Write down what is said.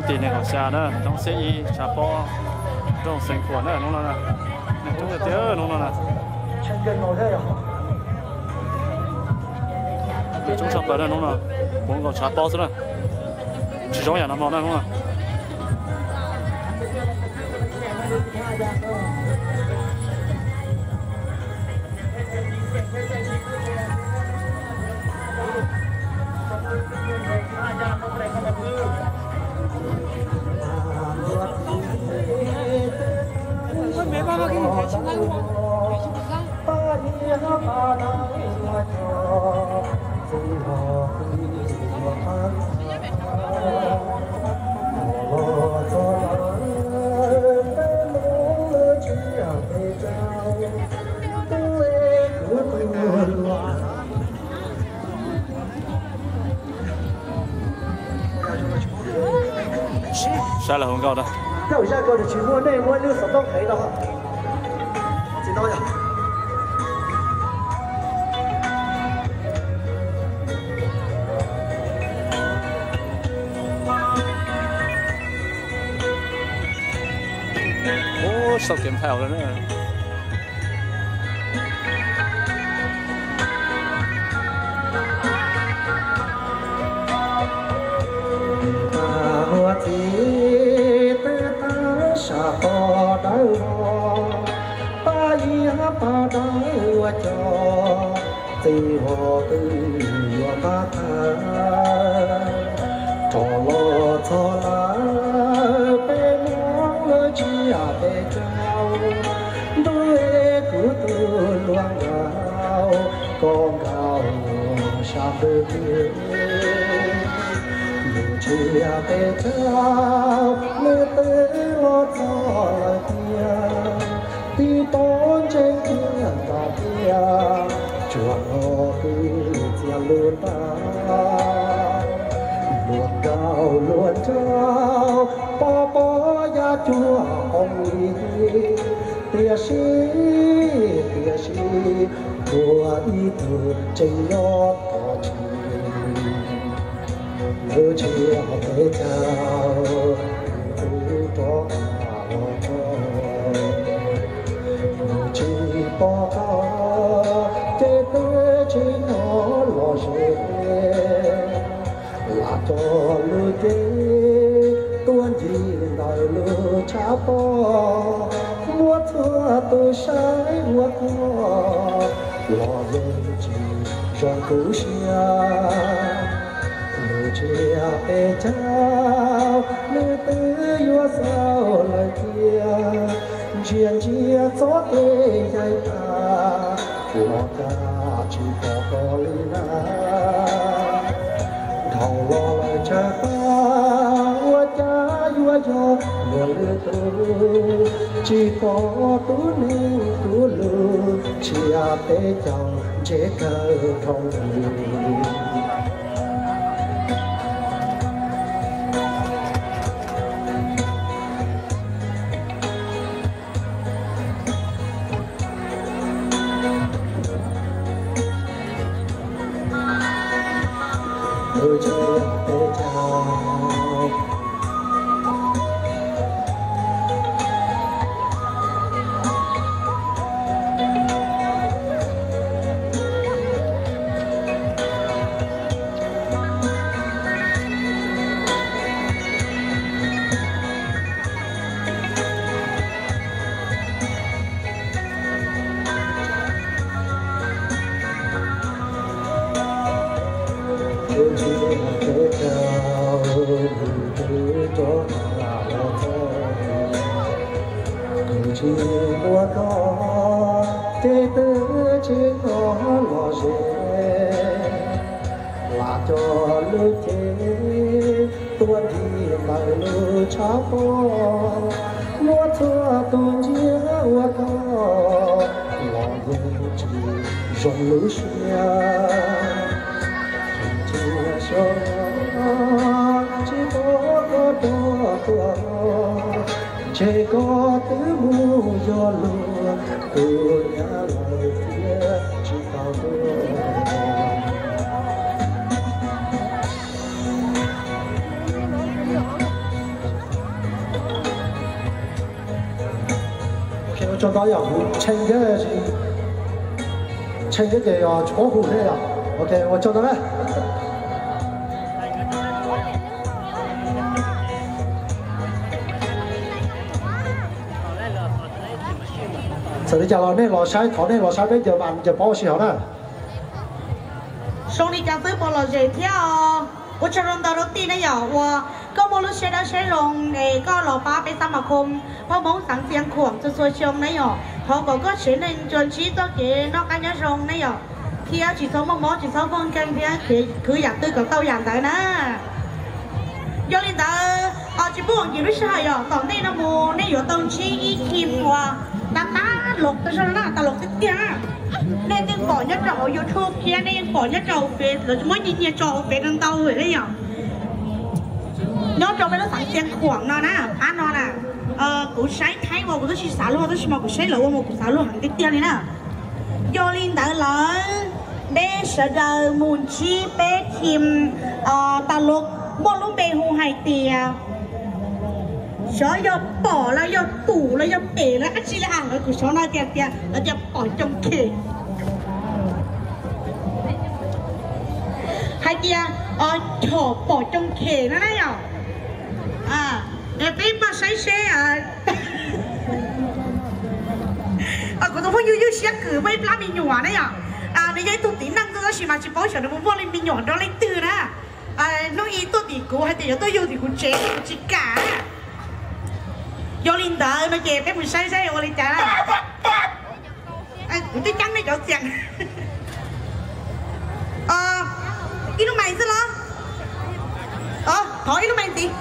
Tim nees nkaum xya na, roob xiab ib tshav pob, nroog Xeev Khuam na, hnub no na. Neeg coob tiag tiag hnub no na. Neeg coob tshaj plaws na hnub no, puav nkaus tshav pob xwb na. Tsis zoo yam no hmo na hnub no. Saib lawv hu nkauj na. Tej zaum zaj ko nws tsis muaj, nej muab lub xov tooj qhev tau. Tsis tau yog. Ub, sau kev thaij lawm na. Ua txiv twb tawm sab qhov dawb vog, pab ib pab dawb ua cov txiv vog twb yuav pab tawm. Rov los txog lawm peb Hmoob lawv tsiaj peb caug, ntuj es kuv tus hluas nkauj koj nkaus sab peb tiag. Lub tsiaj peb caug nws twb los txog lawm tiag, tib pob ntseg kiag nram tiaj, tsuas nrog kwv txiaj lub ntaj. Luag nkauj luag nraug pom pom yam cuag qoob li, tiam sis, tiam sis, ua ib tug tseem nyob tom tsis. Lub tsiaj peb caug kuv rov qab los txog, nws tsis pom qab ces twb tsis hnov los ze. Lam coj lub cev tuaj ncig ntawm lub tshav pob, muab txhua tus saib ua koj los yeej tsis zoo tu siab. Lub tsiaj peb caug nws twb yuav xaus lawm tiag, ntsia ntsia txoj kev yaim tas los cas tsis pom koj li na. Dhau los lawm tshav pob ua cas yuav yog luag lwm tus, tsis pom tus neeg tus lub tsiaj peb caug ntse kawg dhau lawm. Tus tsiaj peb caug nws twb rov qab los txog, nws tsis muaj koj ces twb tsis hnov los ze. Lam coj lub cev tuaj ncig ntawm lub tshav pob, muab txhua tus ntsia ua koj los yeej tsis zoo lub siab. Tus tsiaj xyov tsis pom koj rov tuaj, ntshe koj twb mus yog luag tus nyab lawm thiab tsis tau tuaj. Tau yog kuv tshee thiab, tshee thiab ces tsis paub hu thiab yog. Ok, ua tsaug ntau na. Txawm li cas los nej los saib, thov nej los saib peb ncaws mas ncaws paub ua si hov na. Zoo li cas xwb puas lom zem thiab os? Ua tsaug rau ntau rau tij na yom, uas koj muaj lub siab dawb siab zoo es koj los pab peb xab ma khoo paj hmoob xeev Xiav Khuam txhua txhua xyoo na yom. Thov kom koj tsev neeg tsuas ntsib txoj kev noj qab nyob zoo na yom, thiab tsis txhob muaj mob tsis txhob muaj nkeeg thiab khwv yam twg kom tau yam ntawd na. Yog li ntawd, tsis pub nkim lub sij hawm yom, tom ntej no mus nej yuav tau ntsib ib team uas tab tab lom tas zog na, tas lom tiag tiag na. Nej yeej pom nyob rau hauv YouTube thiab nej yeej pom nyob rau hauv Face, lawv muab nyiag nyiag tso hauv Face ntau ntau na yom. Nyob rau peb lub xeev Xiav Khuam no na, phab no na, kuv saib Thaib ua kuv twb tsis xav luag, tab sis mas kuv saib lawv ua mas kuv xav luag heev tiag tiag li na. Yog li ntawd lawm, peb sawv daws mus ntsib peb team tas lom muaj lub npe hu hais tias xyov yog pom los yog pum los yog pem los dab tsi li a, lawv kuv xyov no tias tias lawv tias pom coom khem. Hais tias chom pom coom khem no na yom. Peb mam saib seb. Kuv tus phooj ywg Ywj Siab Kwm muaj ib plab me nyuam na yom. Nws yog ib tug txiv neej tab sis mas tsis paub xyov nws puas muaj li me nyuam nrog leej twg na. Hnub ib tuaj tim kuv hais tias yuav tuaj yug tim kuv tsev kuv tsis kam. Yog li ntawd no ces peb mus saib saib ua li cas na. Kuv twb ceeb nej cov txias. Ib lub mais xwb los? Thov ib lub mais ntxiv.